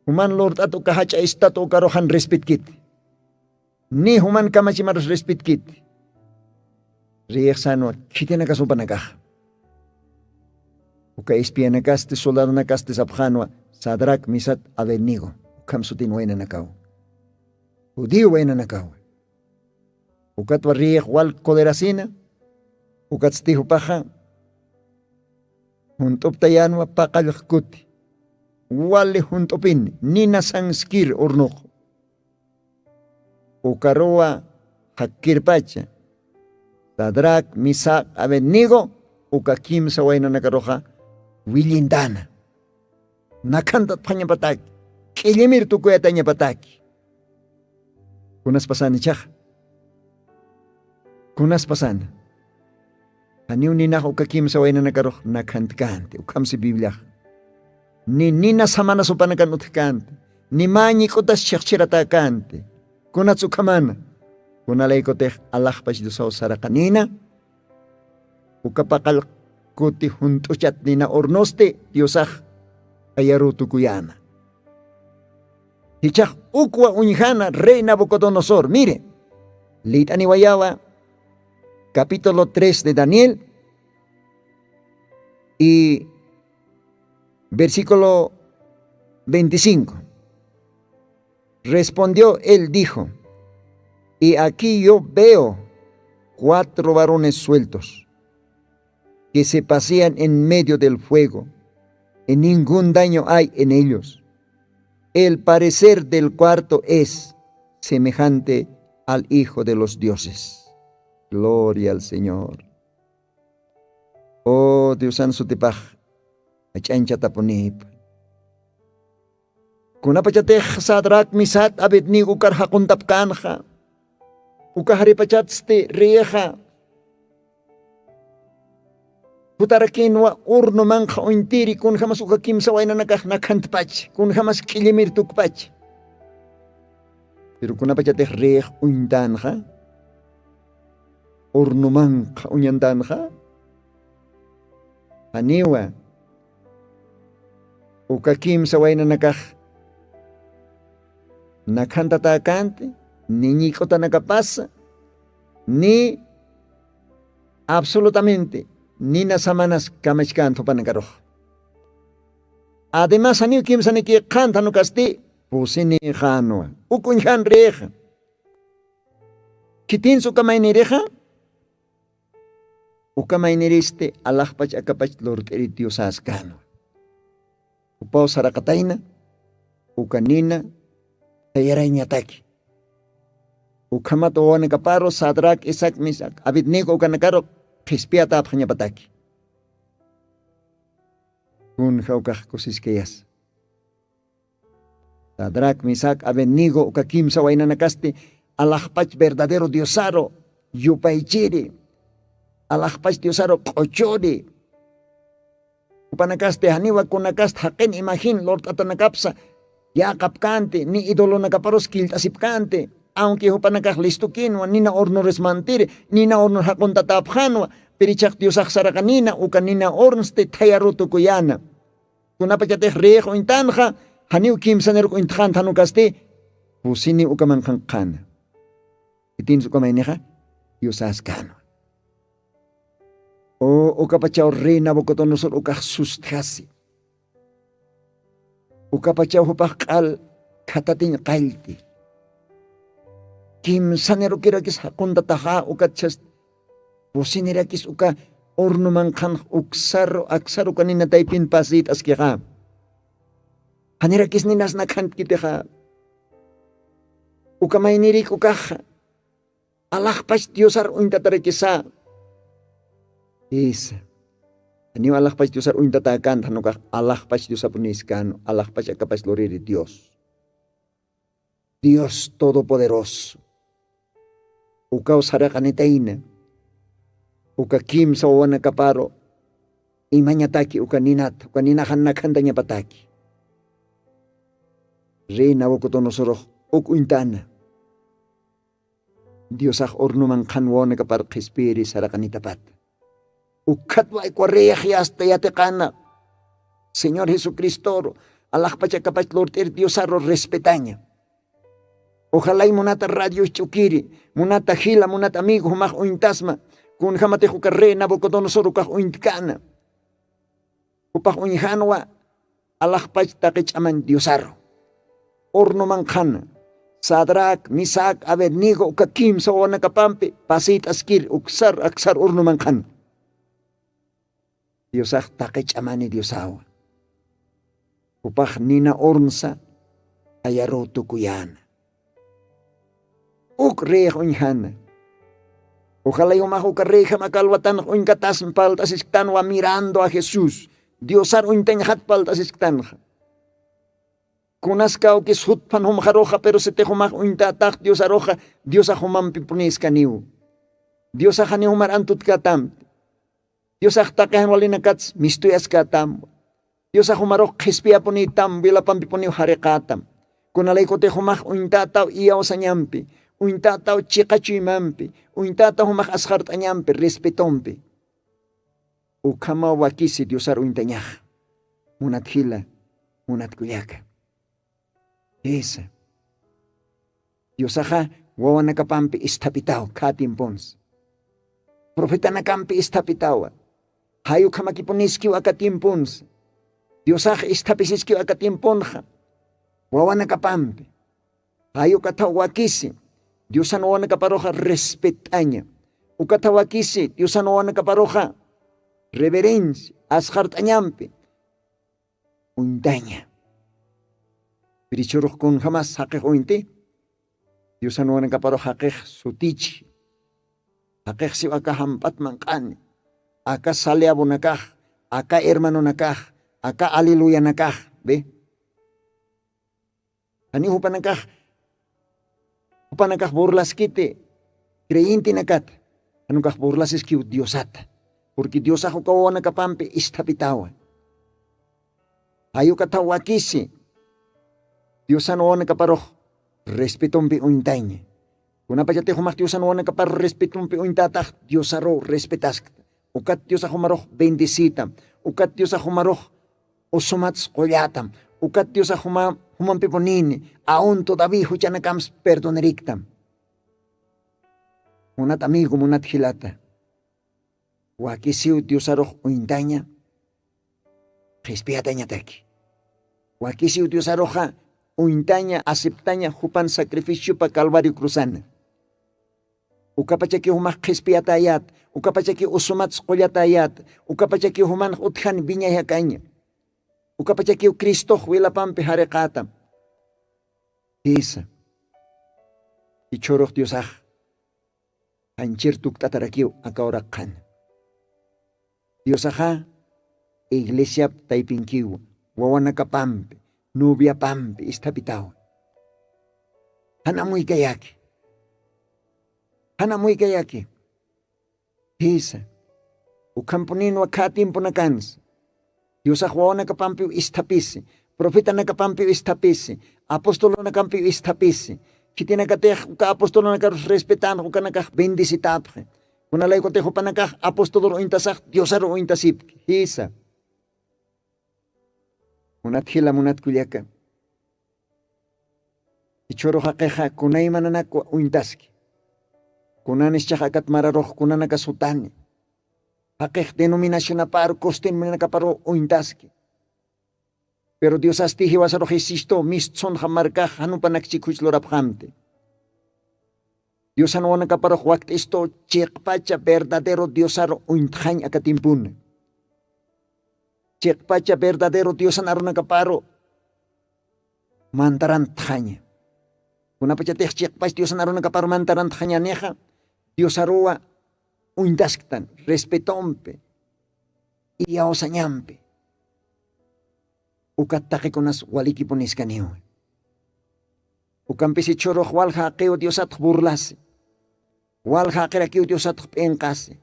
juman lurt'at uka jach'a istatu ukaruxan respetkiti. Ni juman kamachimarus respetkiti. Riyixsanwa khitinakasupanakaxa uka espianakasti soldadonakasti sapxanwa sadrac misat abednego ukham sutin waynanakawa judío waynanakawa. Ukatwa riyix wal coderasina ukatsti jupaxa junt'uptayanwa paqallxkuti wali junt'upini nina sanskir urnuq. Ukaruwa jakkirpacha sadrac misaq abednego uka kimsa waynanakaruxa willintana nakhantatpxañapataki k'illimir tukuyatañapataki. Kunas pasana ichaxa? Kunas pasana? Janiw ninax uka kimsa waynanakarux nakhantkanti ukhamsi bibliax ni nina samana supanakan utjkanti ni mä ñik'utas chhiqchhiratäkanti. Kunats ukhamana? Kunalaykutix alaxpach diosaw saraqanina uka paqall kuti junt'uchat nina urnusti diosax ayaruw tukuyäna. Jichhax ukwa uñjana rey nabucodonosor mire lït'aniwayawa capítulo tres de daniel y versículo veinticinco. Respondió él dijo, y aquí yo veo cuatro varones sueltos que se pasean en medio del fuego y ningún daño hay en ellos. El parecer del cuarto es semejante al hijo de los dioses. Gloria al señor. O diosan sutipax ach'añchatapunipa. Kunapachatix sadrac misat abednego ukar jaquntapkänxa uka jaripachatsti riyixa jutarakinwa urnumanxa uñtiri kunjamas uka kimsa waynanakax nakhantpach kunjamas k'illimir tukpach. Piru kunapachatix rix uñtanxa urnumanxa uñantanxa janiwa uka kimsa waynanakax nakhantatakanti ni ñik'utanakapasa ni absolutamente nina samanas kamachkänti jupanakarux. Además janiw kimsaniki qhanthanukasti pusinixanwa uk uñjanrixa khitinsi ukamaynirixa ukamayniristi alaxpach akapach lurt'iri diosaskänwa. Jupaw saraqatayna uka nina tayarañataki ukhamat wawanakaparu sadrac isac misac abednego ukanakaru qhispiyatapxañapataki. Kunja ukax kusiskayasa sadrac misac abednego uka kimsa waynanakasti alaxpach verdadero diosaru yupaychiri alaxpach diosaru q'uchuri. Jupanakasti janiwa kunakasti jaqin imagin lurt'atanakapsa yäqapkänti ni idolonakaparus killt'asipkänti. Aunque jupanakax listukinwa nina urnurismantiri nina urnur jaquntatäpxänwa pirichax diosax saraqanina uka nina urnsti thayaru tukuyäna. Kunapachatix rix uñtanxa janiw kimsaniruk uñtxanta janukasti pusini ukamanqanqxäna. Khitinsi ukamaynixa diosaskänwa. O ukapachaw rey nabucodonosor ukax sustjasi ukapachaw jupax q'al khatatiñ qallti kimsanirukirakis jaquntataxä ukatchhas pusinirakis uka Urnuman qhanx uksaru aksaru kaninataypin pasit'askixa. Janirakis ninasna khantkitixa. Ukamaynirik ukaxa alaxpach diosar uñtatarakisa. Isa. Janiw alaxpach diosar uñtatäkanta janukax alaxpach diosapuniskan alaxpach akapach luriri dios. Dios todopoderoso. Ukaw saraqanitayna uka kimsa wawanakaparu imañataki uka ninata uka ninaxan nakhantañapataki. Rey nabucodonosorux uk uñtana diosax urnuman qhan wawanakapar qhispiri saraqanitapata. Ukhatwa ikwa reyxi asta yatiqana señor jesucristoru alaxpachakapach lurt'ir diosaru respetaña. Uxalay munata radio ch'ukiri munata jila munata amigo jumax uñtasma kunjamatix uka rey nabucodonosor ukax uñtkana. Jupax uñjanwa alaxpach taqi ch'aman diosaru urnuman qhana sadrac misac abednigo uka kimsa wawanakapampi pasiyt'askir uksar aksar urnuman qhana. Diosax taqi ch'amani diosawa. Jupax nina urnsa ayaruw tukuyäna. Uk reyx uñjana. Uxalay jumax uka reyjam aka alwatanx uñkatasm palt'asisktanwa mirando a jesús diosar uñtañxat palt'asisktanxa. Kunas kawkis jutphan jumxaruxa pero sitix jumax uñtätax diosaruxa diosax jumampipunïskaniw. Diosaxaniw jumar antutkätamti. Diosax taqi jan walinakats mistuyaskätamwa. Diosax jumarux qhispiyapunïtam wilapampipuniw jariqätam. Kunalaykutix jumax uñtätaw iyawsañampi uñtätaw chiqa chuymampi uñtätaw jumax asxart'añampi respetompi. Ukhamaw wakisi diosar uñtañaxa. Munat jila munat kullaka. Jisa. Diosaxa wawanakapampi isthapitaw khä tiemponsa. Profetanakampi isthapitawa. Jay ukhamakipuniskiw aka tiemponsa. Diosax isthapisiskiw aka tiemponxa wawanakapampi. Jay ukathaw wakisi diosan wawanakaparuxa respet'aña. Ukathaw wakisi diosan wawanakaparuxa reverencia asxart'añampi uñtaña. Pirichhurux kunjamas jaqix uñti diosan wawanakaparux jaqix sutichi. Jaqix siw aka jamp'at manq'ani aka saliabunakax aka hermanonakax aka aleluyanakax be. Janiw jupanakax jupanakax burlaskiti creyentenakata. Janukax burlasiskiw diosata. Purqui diosax uka wawanakapampi isthapitawa. Jay ukathaw wakisi diosan wawanakaparux respetompi uñtaña. Kunapachatix jumax diosan wawanakaparux respetompi uñtätax diosaruw respetaskta. Ukat diosax jumarux bendecita. Ukat diosax jumarux usumats qullätam. Ukat diosax jumampipunïni aun todavía juchanakams perdonariktam. Munat amigo munat jilata wakisiw diosarux uñtaña qhispiyatañataki. Wakisiw diosaruxa uñtaña aceptaña jupan sacrificiopa calvario cruzana. Ukapachakiw jumax qhispiyatäyät ukapachakiw usumats qullatayät ukapachakiw jumanx utjan wiñayakaña. Ukapachakiw cristox wilapampi jariqätam. Jisa. Jichhürux diosax janchir tukt'atarakiw aka uraq qhana. Diosaxa iglesiap taypinkiw wawanakapampi noviapampi isthapitawa. Janamuykayaki. Janamuykayaki. Jisa. Ukhampuninwa khä tiemponakansa diosax wawanakapampiw isthapisi profetanakapampiw isthapisi apostolonakampiw isthapisi. Khitinakatix uka apostolonakarus respetanx ukanakax bendecitäpxi. Kunalaykutix jupanakax apostolor uñtasax diosaru uñtasipki jisa. Munat jila munat kullaka. Ichhürux jaqixa kunaymananakwa uñtaski. Kunanis chaxa akat mararux kunanaka sutani. Jaqix denominacionaparu costumbrnakaparu uñtaski. Pero diosasti jiwasarux jisistu mistsunxa markax janupanakchi khuch lurapxamti. Diosan wawanakaparux wakt'istu chiqpacha verdadero diosaru uñtxañ aka timpuna. Chiqpacha verdadero diosan arunakaparu mantarantxaña. Kunapachatix chiqpach diosan arunakaparu mantarantxañanixa, diosaruwa uñtasktan respetompi, iyawsañampi. Ukat taqikunas walikipuniskaniwa. Ukampisi chhurux walja jaqiw diosatx burlasi, walja jaqirakiw diosatx p'inqasi.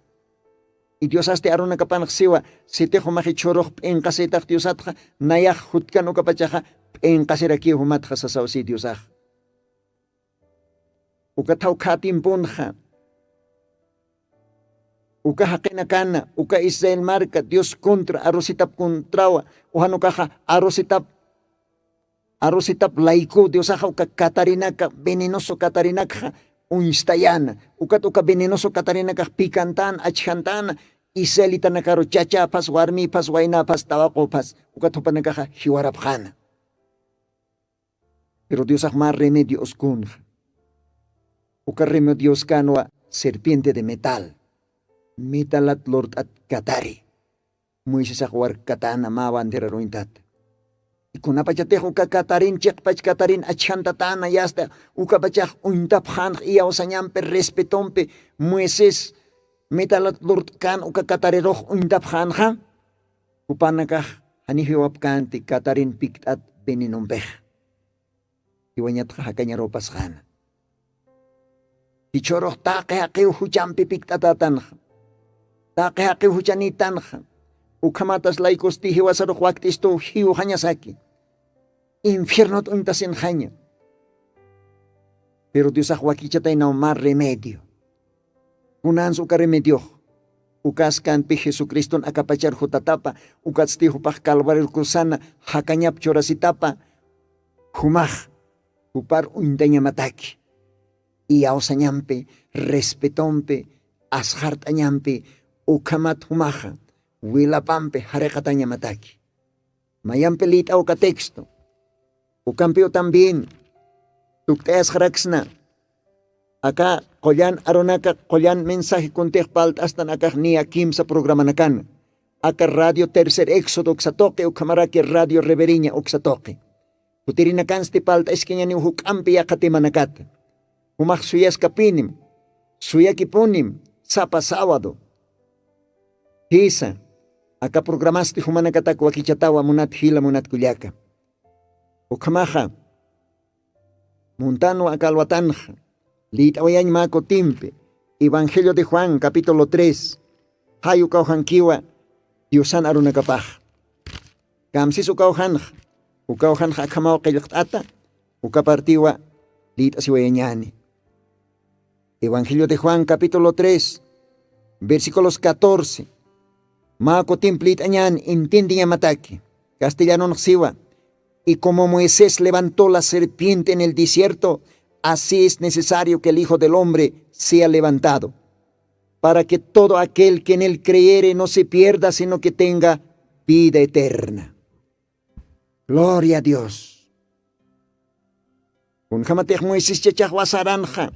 I diosasti arunakapanxsiwa, sitix umaxi chhurux p'inqasitax diosatxa, nayax jutkan ukapachaxa p'inqasirakiw jumatxa sasawsi diosax. Uka thawkha timpunxa, uka jaqinakana uka israel marka dios contra arusitap contrawa, ujanukaxa arusitap arusitap layku diosaxa uka katarinaka venenoso katarinakxa uñstayana. Ukat uka venenoso katarinakax pikantan achjantana, israelitanakaru chachapas warmipas waynapas tawaqupas ukat jupanakaxa jiwarapxana. Pero diosax mä remedio uskunxa. Uka remedioskanwa serpiente de metal, metalat lurt'at katari. Moisesax wark katana mä banderaruñtata. Ikunapachatix uka katarin chiqpach katarin achjantatana yasta, ukapachax uñtapxanx iyawsañampi respetompi, moisés metalat lurt'kan uka katarirux uñtapxanxa, jupanakax janiw jiwapkänti katarin pikt'at venenompix. Jiwañatxa jakañarupasxäna. Jichhürux taqi jaqiw juchampi pikt'atätanxa, taqi jaqiw juchanïtanxa, ukhamatas laykusti jiwasarux wakt'istuw jiwxañasaki, infiernot uñtasinxaña. Pero diosax wakichataynaw mä remedio. Kunans uka remediox? Ukas kanpi jesucriston akapachar jutatapa, ukatsti jupax calvario cruzana jakañap churasitapa, jumax jupar uñtañamataki, iyawsañampi, respetompi, asxart'añampi, ukhamat jumaxa wilapampi jariqatañamataki. Mayampi lït'aw uka texto, ukampiw también tukt'ayasxaraksna. Aka qullan arunaka qullan mensaje kuntix palt'astan akax niya kimsa programanakana, aka radio tercer éxodo uksa tuqi ukhamaraki radio reveriña uksa tuqi. Kutirinakansti palt'askañaniw juk'ampi yaqha temanakata. Jumax suyaskapinim, suyakipunim, sapa sábado. Jisa, aka programasti jumanakatak wakichatawa munat jila munat kullaka. Ukhamaxa muntanwa aka alwatanxa, lït'awayañ mä kutimpi evangelio de juan capítulo tres. Jay ukawjankiwa diosan arunakapax. Kamsis ukawjanxa, ukawjanxa akhamaw qillqt'ata. Uka partiwa lït'asiwayañäni. Evangelio de juan capítulo tres, versículos catorce. Mä kutimp lït'añäni entiendeñamataki. Castellanonx siwa. Y como moisés levantó la serpiente en el desierto, así es necesario que el hijo del hombre sea levantado, para que todo aquel que en él creyere no se pierda sino que tenga vida eterna. Gloria a dios. Kunjamatix moisés chachax wasaranxa,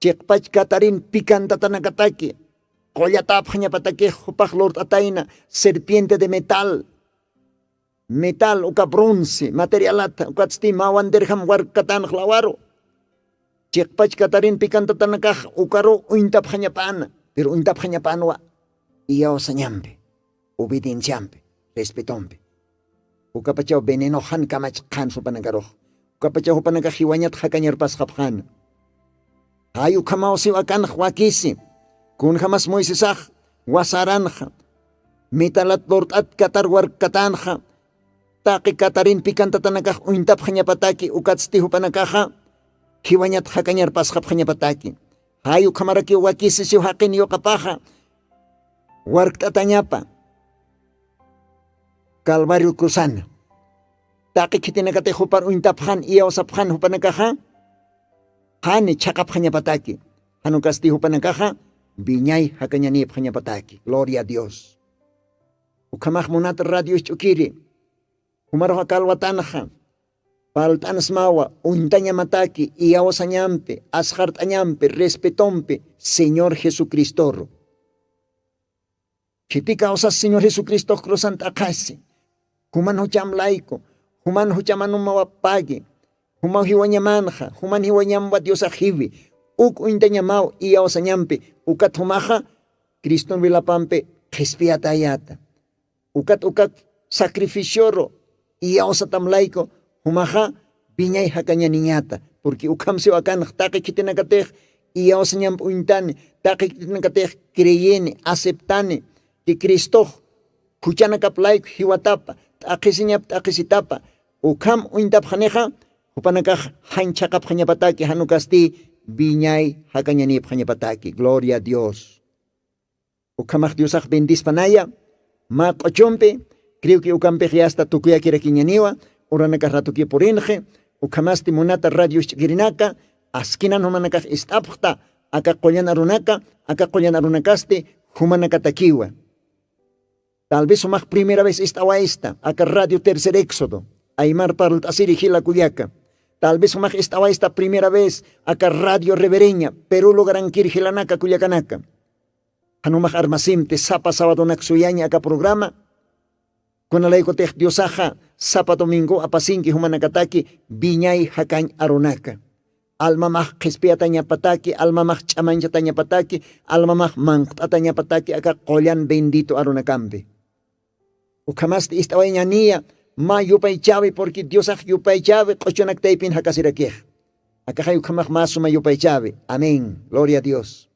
chiqpach katarin pikantatanakataki qullatapxañapatakix jupax lurt'atayna serpiente de metal, metal uka bronce materialata ukatsti mawandirjam warkkatanx lawaru. Chiqpach katarin pikantatanakax ukaru uñtapxañapana, pero uñtapxañapanwa iyawsañampi, obedienciampi, respetompi. Ukapachaw venenoxan kamachqan jupanakarux. Ukapachaw jupanakax jiwañat jakañarpasxapxana. Jay ukhamaw siw akanx wakisi. Kunjamas moisesax wasaranxa, mitalat lurt'at katar warkkatanxa, taqi katarin pikantatanakax uñtapxañapataki ukatsti jupanakaxa jiwañat jakañarpasxapxañapataki. Jay ukhamarakiw wakisi siw jaqin yuqapaxa warkt'atañapa calvario cruzana. Taqi khitinakatix jupar uñtapxan iyawsapxan jupanakaxa qani chhaqapxañapataki, janukasti jupanakaxa wiñay jakañanïpxañapataki. Gloria a dios. Ukhamax munat radio isch'ukiri, jumarux aka alwatanxa Palt'ansmawa uñtañamataki iyawsañampi, asxart'añampi, respetompi señor jesucristoru. Khiti kawsas señor jesucristox cruzan t'aqhasi, juman jucham layku, juman juchamanuma wapagi, jumaw jiwañamanxa juman jiwañamwa diosax jiwi. Uk uñtañamaw iyawsañampi, ukat jumaxa criston wilapampi qhispiyatayata. Ukat ukak sacrificioru iyawsatam layku jumaxa biñay jakañaniñata. Purqui ukhamsiw akanx taqi khitinakatix iyawsañampi uñtani, taqi khitinakatix creyeni aceptani ki cristox juchanakap layku jiwatapa, t'aqhisiñap t'aqhisitapa ukham uñtapxanixa, jupanakax janchhaqapxañapataki janukasti biñay jakañanipxañapataki gloria a dios. Ukhamax diosax bendispanaya mä q'ochompi. Creo que ukampix yasta tukuyakirakiñaniwa. Uranakax ratuki purinxi. Ukhamasti munata radio isch'kirinaka, askinan jumanakax ist'apxta aka qullan arunaka, aka qullan arunakasti jumanakatakiwa. Tal vez jumax primera vez ist'awaysta aka radio tercer éxodo, aymar parlt'asiri jila kullaka. Tal vez jumax ist'awaysta primera vez aka radio revereña peru logarankir jilanaka kullakanaka. Jan jumax armasimti sapa sawadunak suyaña aka programa. Kunalaykutix diosaxa sapa domingo apasinki jumanakataki biñay jakañ arunaka. Almamax qhispiyatañapataki, almamax ch'amanchatañapataki, almamax manqt'atañapataki aka qullan bendito arunakampi. Ukhamasti ist'awayañaniya mä yupaychawi purqui diosax yupaychawi q'uchunak taypin jakasirakix. Akaxay ukhamax mä suma yupaychawi. Amén gloria a dios.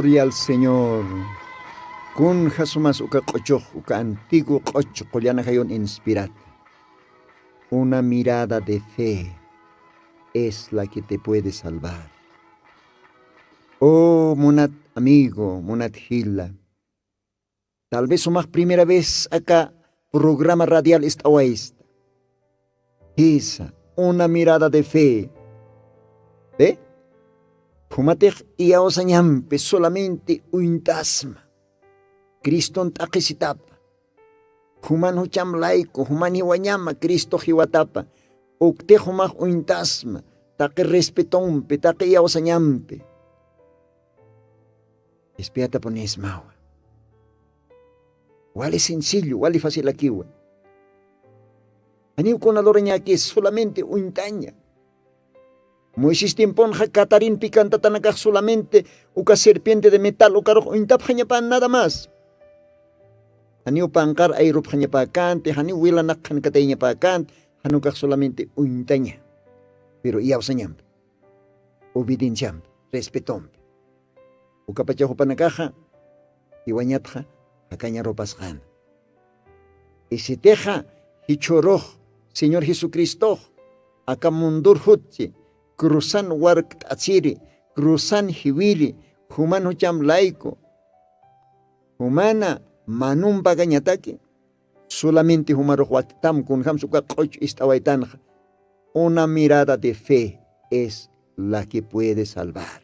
Gloria al señor. Kun jasumas uka q'uchux uka antiguo q'uch qullanajayun inspirat. Una mirada de fe es la que te puede salvar. Oh munat amigo munat jila, tal vez sumax primera vez aka programa radial ist'awaysta. Jisa una mirada de fe. Be, jumatix iyawsañampi solamente uñtasma criston t'aqhisitapa. Juman jucham layku juman jiwañama cristo jiwatapa. Uktix jumax uñtasma taqi respetompi taqi iyawsañampi. Qhispiyatapunismawa. Wali sencillo, wali facilakiwa. Janiw kuna lurañäkis, solamente uñtaña. Moisés tiemponxa katarinpi kantatanakax solamente uka serpiente de metal ukarux uñtapxañapän nada más. Janiw panqar ayrupxañapäkänti, janiw wilanakxan katayañapäkänti. Jan ukax solamente uñtaña. Pero iyawsañampi, obedienciampi, respetompi. Ukapachax jupanakaxa jiwañatxa jakañarupasqana. Isitixa jichhürux Señor Jesucristox aka mundur jutchi cruzan warkt'asiri, cruzan jiwiri, juman jucham layku, jumana manum pagañataki, solamente jumarux waktam kunjams uka q'uch ist'awaytanxa. Una mirada de fe es la que puede salvar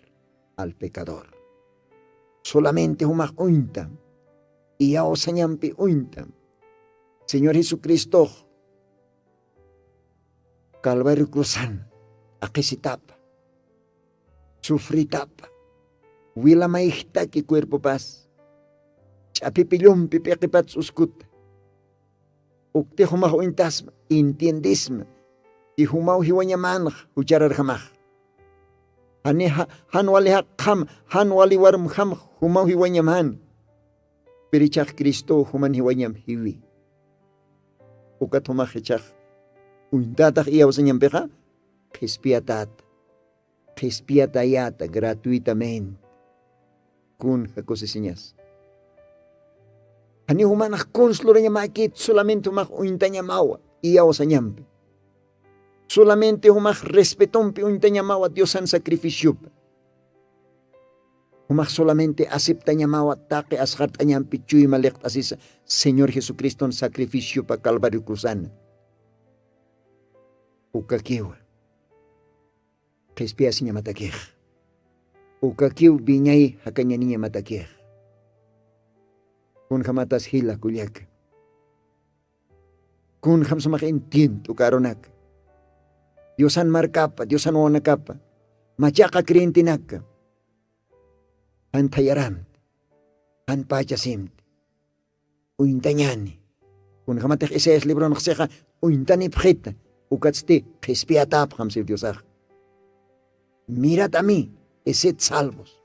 al pecador. Solamente jumax uñtam, iyawsañampi uñtam. Señor Jesucristox Calvario cruzan aqhisitapa, sufritapa, wilamayjtaki cuerpopas, ch'apipillumpi p'iqipat uskuta. Uktix jumax uñtasma, entiendesma, y jumaw jiwañamanx juchararjamax. Jani ja-, jan wali jaqjam, jan wali warmjam jumaw jiwañaman. Pero ichax Cristo juman jiwañam jiwi. Ukat jumax ichax uñtatax iyawsañampixa, qhispiyatata, qhispiyatayata gratuitamente. Kunja kusisiñas. Jani jumanax kuns lurañamäkit, solamente jumax uñtañamawa iyawsañampi. Solamente jumax respetompi uñtañamawa Diosan sacrificiopa. Jumax solamente aceptañamawa taqi asxart'añampi chuyma liqt'asisa Señor Jesucriston sacrificiopa Calvario cruzana. Ukakiwa qhispiyasiñamatakix. Ukakiw wiñay jakañaniñamatakix. Kunjamatas jila kullaka. Kunjam sumax entiend uka arunaka. Diosan markapa, Diosan wawanakapa, machaqa creyentenaka. Jan thayaramti, jan pachasimti. Uñtañani. Kunjamatix Isaías libronxsixa uñtanipxita, ukatsti qhispiyatapxam siw Diosax. Mirad a mí, y sed salvos.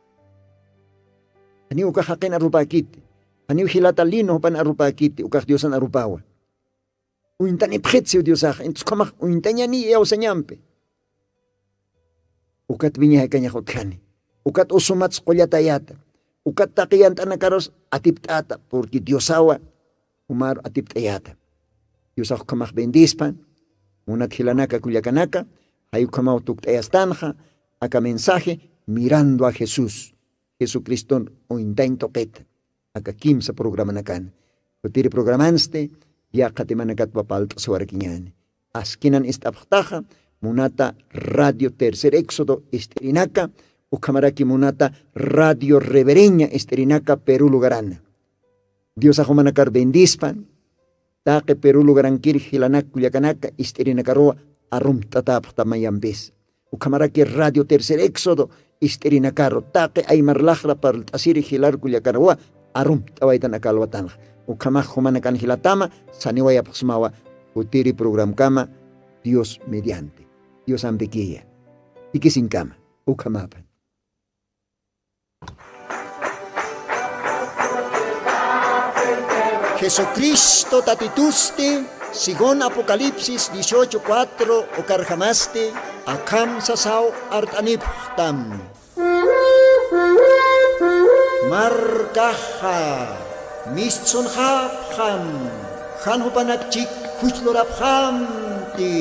Janiw ukax jaqin arupäkiti. Janiw jilata lino jupan arupäkiti, ukax Diosan arupawa. Uñtanipxit siw Diosax, entonces ukhamax uñtañani iyawsañampi. Ukat wiñaykañax utjani. Ukat usumats qullatayata. Ukat taqi yant'anakarus atipt'ata, porque Diosawa umaru atipt'ayata. Diosax ukhamax bendispan, munat jilanaka kullakanaka, jay ukhamaw tukt'ayastanxa, aka mensaje, mirando a Jesús, Jesucriston uñtañ tuqita. Aka kimsa programanakan. Jutiri programansti, yaqha timanakatwa palt'asiwarakiñani. Askinan ist'apxtaxa, munata Radio Tercer Éxodo ist'irinaka, ukhamaraki munata Radio Revereña ist'irinaka Perú lugarana. Diosax jumanakar bendispan, taqi Perú lugarankir jilanak kullakanaka ist'irinakaruwa arumt'atäpxta mayampis. Ukhamaraki Radio Tercer Éxodo ist'irinakaru, taqi aymar laxra parlt'asiri jilar kullakaruwa arumt'awaytan aka alwatanxa. Ukhamax jumanakan jilatama, saniwayapxsmawa, jutiri programkama, Dios mediante. Diosampikiya. Ikisinkama, ukhamapan. Jesucristo Tatitusti, según Apocalipsis dieciocho cuatro, ukarjamasti, akham sasaw art'anipxtam. Markaxa, mistsunxapxam, jan jupanak chik juch lurapxamti.